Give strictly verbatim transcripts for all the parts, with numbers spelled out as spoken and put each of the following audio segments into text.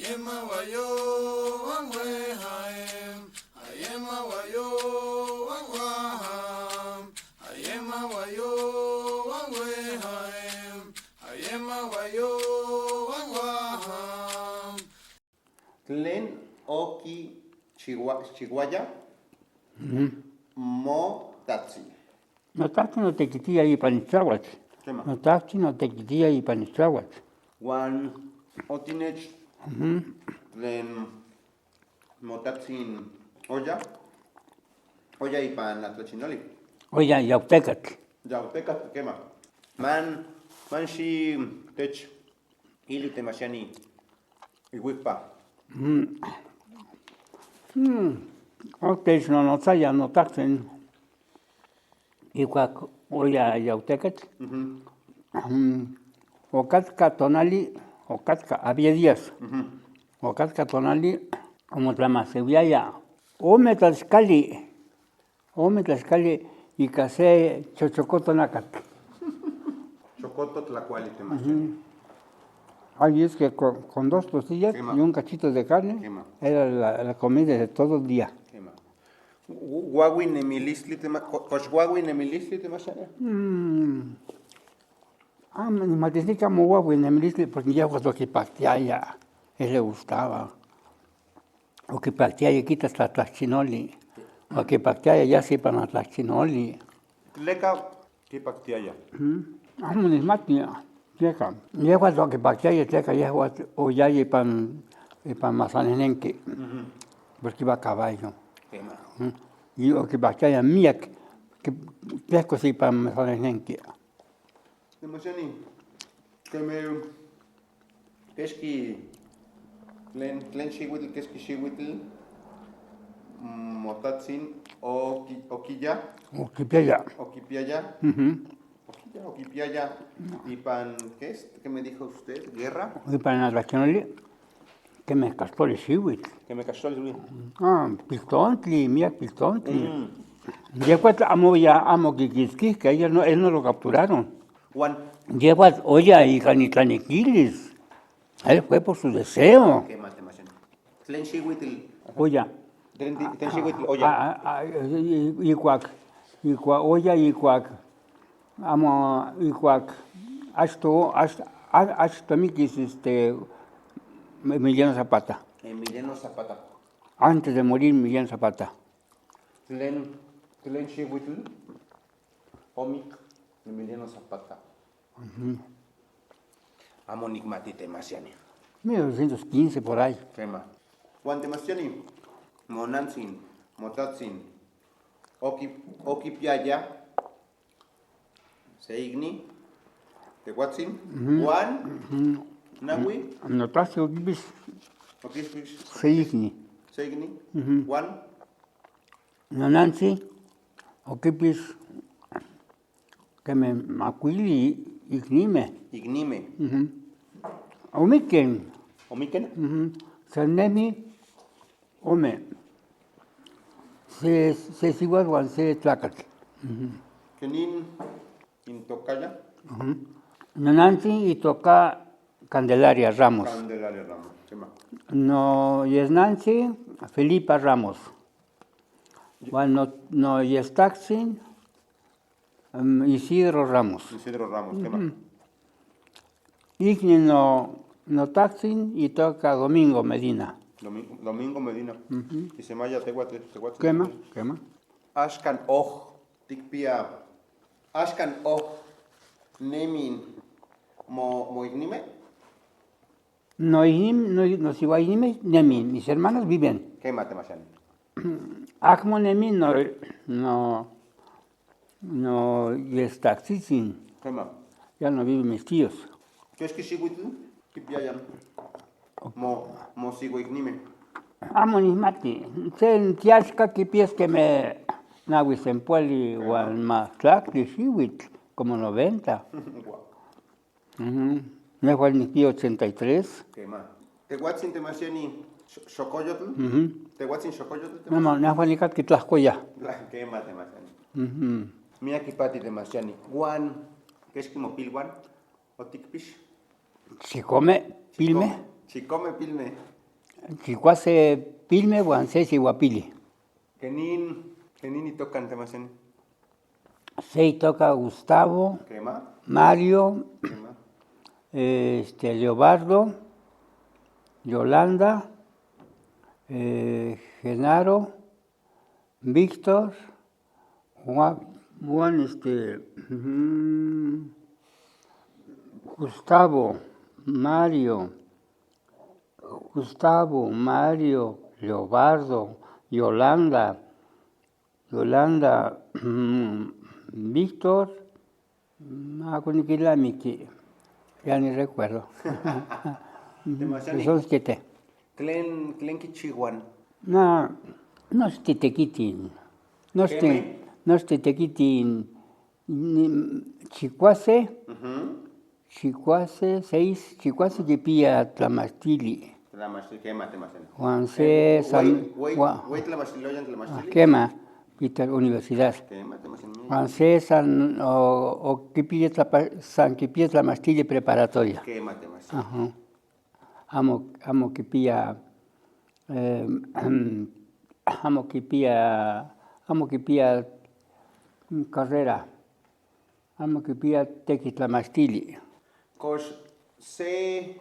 Ayemawayo, wanwehaem. Ayemawayo, wanwahaem. Ayemawayo, wanwehaem. Ayemawayo, wanwahaem. Tlen oki chiwa-, chiwaya? Mhm. Motatsin. Motatsin otekitiya yi panichawat. Kema. Motatsin otekitiya yi panichawat. Wan otinech. Mhm. Tlen motatsin oya. Oya yi panatachinoli. Oya yautekat. Yautekat kema. Man, man shi tech. Ili te mashani iwikpa. Mm. Mm. Oke, sino no saya no taksen. Ikwa oya yautekat. Mhm. Mm. Okatka tonali, okatka había días. Mhm. Okatka tonali, como tlamasewiyaya. Ome tlaxkali. Ome tlaxkali, y ka se chochokoto nakat. Chokoto tlakuali te mashani. Ujú. Ay, es que con, con dos tortillas y un cachito de carne era la, la comida de todo el día. Kema. Gu-, guaguinemilistli te ma-, co-, cosh guaguinemilistli te mashani. Mm. Ah, me, me dice que amo guaguinemilistli porque ya cuando que pateaba, él le gustaba. Okipaktiaya kita tlatlachinoli. Okipaktiaya yasi panatachinoli. Leka kipaktiaya. Amu ni mati leka. Yehua okipaktiaya leka yehua oyayi pan, pan masanenenke. Porque iba caballo. Y okipaktiaya miak, teko si pan masanenenke. Te mashani, teme, keshki, tlen, tlen shiwitl, keshki shiwitl, mm, motatsin, oki-, okiya. Okipiaya. Okipiaya. Mhm. Okiya, okipiaya. Y pan, ¿qué es? ¿Qué me dijo usted? ¿Guerra? Y pan la racional. Keme kastoli shiwit. Keme kastoli shiwit. Ah, pistontli, miak pistontli. Mm. Después amo ya, amo Kikiski, que ellos no, él no lo capturaron. Wan. Después, oye, ahí Canitlaniquilis. Él fue por su deseo. Kema te mashani. Tlen shiwitl. Oye. Tlen ti-, tlen shiwitl, oye. Ah, ah, ah, y, y, y cuac, y cua-, oye, y cuac. Amo ikuak, ashto, ash-, a-, ashto mikis, este, Emiliano Zapata. Emiliano Zapata. Antes de morir Emiliano Zapata. Tlen, tlen shiwitl, omik Emiliano Zapata. Ujú. Amo nikmati te mashani. Mil novecientos quince, por ahí. Kema. Wan te mashani, monantsin, motatsin, oki-, okipiaya, se igni, te watsin, ujú, wan, ujú, nawi. No tasi okipis. Okipis. Se igni. Se igni. Ujú. Wan. Nonantsi, okipis, keme makwili ignime. Ignime. Ujú. Omiken. Omiken? Ujú. Se nemi, ome. Se, se siwat wan se tlakat. Ujú. Kenin in tokaya? Ujú. Nonantsi itoka Candelaria Ramos. Candelaria Ramos, kema. No yesnantsi Felipa Ramos. Wan no, no yestaktsin, em, Isidro Ramos. Isidro Ramos, kema. Ujú. Ikni no, no taktsin itoka Domingo Medina. Domi-, Domingo Medina. Ujú. Y se maya te guate, te guate. Kema, kema. Ashkan oj, tikpia. Ashkan oj, nemin, mo, mo ignime? No, inim-, no, no siwa ignime, nemi, mis hermanos viven. Kema te mashani. Akmo nemi no, no, no yestaktsin. Kema. Ya no viven mis tíos. Keshki shiwitl, kipia yan. Mo, mo siwa ignime. Amo ni mati. Se ntiashka kipias keme nawi sempuali wan ma tlakli shiwitl, como noventa. Guau. Ujú. Nehual nikpi ochenta y tres. Kema. Te watsin te mashani sho-, shokoyotl? Ujú. Te watsin shokoyotl te mashani? No, no, nehual nikat kitlahkoya. Kema te mashani. Ujú. Mia kipati te mashani. Wan, keshki mo pil wan, otikpish. Shikome, pilme. Shikome, shikome, pilme. Chikwase Pilme wan se Chiwapili. Kenin, kenin itokan, Temasheni? Se itoka Gustavo, kema, Mario, kema, este, Leobardo, Yolanda, eh, Genaro, Víctor, Juan, Juan, este, mm, Gustavo, Mario, Gustavo, Mario, Leobardo, Yolanda, Yolanda, mm, Víctor, mm, akunikilami ki, ya ni recuerdo. Demasiado. Son siete. Klen, klen kichiwan. Na, no siete kitin. No siete, keme, no siete kitin. Ni, chikwase, ujú, chikwase, seis, chikwase kipiya tlamashtili. Tlamashtili, kema, Temasheni. Wan se, eh, san, wei, wei, wa, wei tlamashtili, oyan tlamashtili. Kema, Peter Universidad. Kema, Temasheni. Wan se san, o, o kipiya tlapa-, san kipiya tlamashtili preparatoria. Kema, Temasheni. Ajá. Amo, amo kipiya, eh, amo kipiya, amo kipiya, mm, carrera. Amo kipiya tekit tlamashtili. Kosh se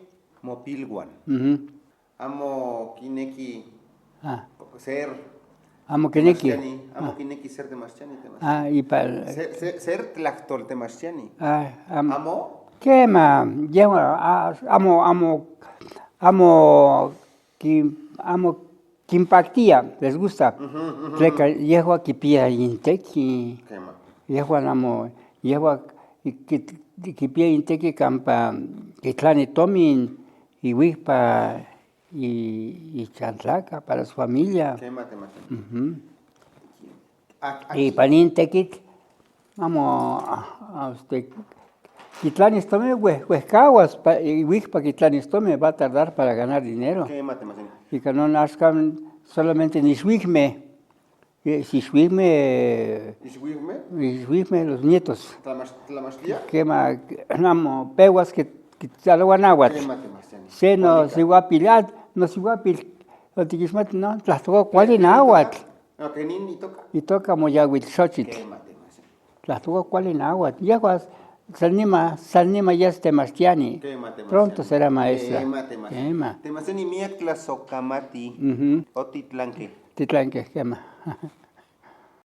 mopilwan. Ujú. Amo kineki, ah, ser, amo kineki, Temasheni, amo, ah, kineki ser Temasheni, Temasheni. Ah, y pa- ser, ser, ser tlajtol Temasheni. Ah, am- amo. Kema, yewa, ah, amo, amo, amo, ki, amo, kimpaktiya, les gusta. Ujú, ujú. Tleka yehua kipiya inteki. Kema. Yehua namo, yehua ki, ki, kipiya inteki kampa kitlani tomin, y wihpa, y, y chantlaka para su familia. Kema, Temasheni. Ujú. A, y aki- panin tekit, amo, a, a, este, kitlani stome, we, wehkawas, pa, y wihpa kitlani stome va a tardar para ganar dinero. Kema, Temasheni. Y que no nazcan solamente nishwihme, eh, sishwihme, nishwihme, nishwihme, los nietos. Tlamash-, tlamashliya. Kema, namo, pewas ki, ki tsalwanawat. Kema, Temasheni. Se no, Juanita, Siwapil, ah, no Siwapil, otikismat, no, tlahtoka kwali nawat. Ok, nin itoka. Itoka Moyawil Xochitl. Kema, Temasheni. Tlahtoka kwali nawat. Yehua, san nima, san nima ya Temasheni. Kema, Temasheni. Pronto será maestra. Kema, Temasheni. Kema. Temasheni, miyak tlasokamati. Ujú. O titlanke. Titlanke, kema.